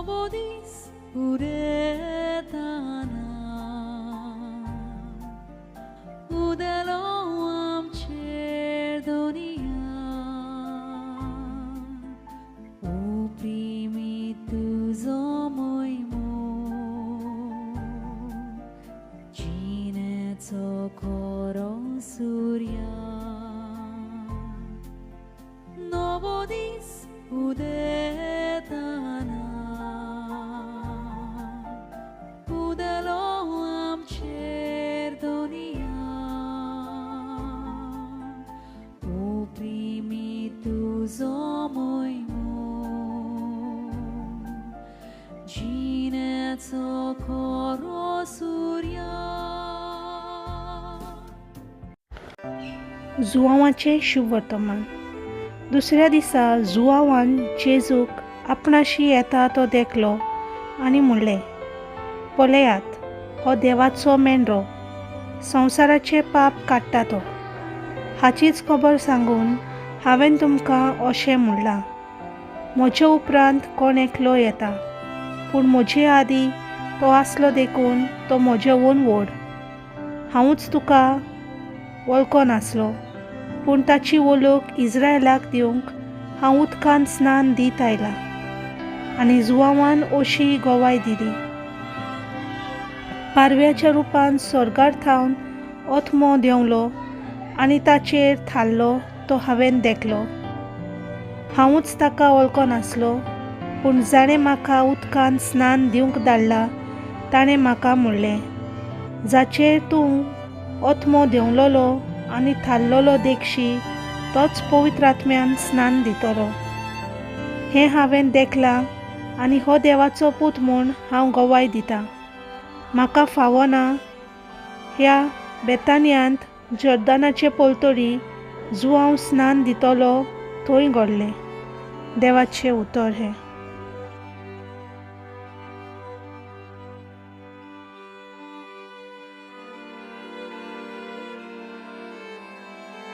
नवो दीस उदेताना उदेलो आमचेर दोनिया ओप्रिमी तुजो मोयमो जिणेचो खरो सुर्या नवो दीस उदेताना उदेलो आमचेर दोनिया ओप्रिमी तुजो मोयमो जिणेचो खरो सुर्या. जुआंवाचें शुभवर्तमान. दुसऱ्या दिसा जुआंवान जेजूक आपणाशी येता तो देखलो आनी म्हणलें, पळयात, हो देवाचो मेंढरो, संवसाराचें पाप काडटा तो. हाचीच खबर सांगून हांवें तुमकां अशें म्हणलां, म्हजे उपरांत कोण एकलो येता, पूण म्हजे आदीं तो आसलो देखून तो म्हजेवून व्हड. हांवूच तुका वळखनासलो, पूण ताची वळख इस्रायलाक दिवंक हांव उदकान स्नान दीत आयलां. आनी जुआंवान अशी गवाय दिली, पारव्याच्या रुपान स्वर्गार थावन आत्मो देंवलो आनी ताचेर थारलो तो हांवें देखलो. हांवूच ताका वळखनासलो, पूण जाणें म्हाका उदकान स्नान दिवंक धाडला ताणें म्हाका म्हणलें, जाचेर तूं आत्मो देंवलोलो आनी थारलोलो देखशी तोच पवित्र आत्म्यान स्नान दितलो. हें हांवें देखलां आनी हो देवाचो पूत म्हूण हांव गवाय दितां. म्हाका फावना ह्या बेतानयांत जॉर्दानाचे पलतडी जुआंव स्नान दितलो थंय घडलें. देवाचें उतर हें.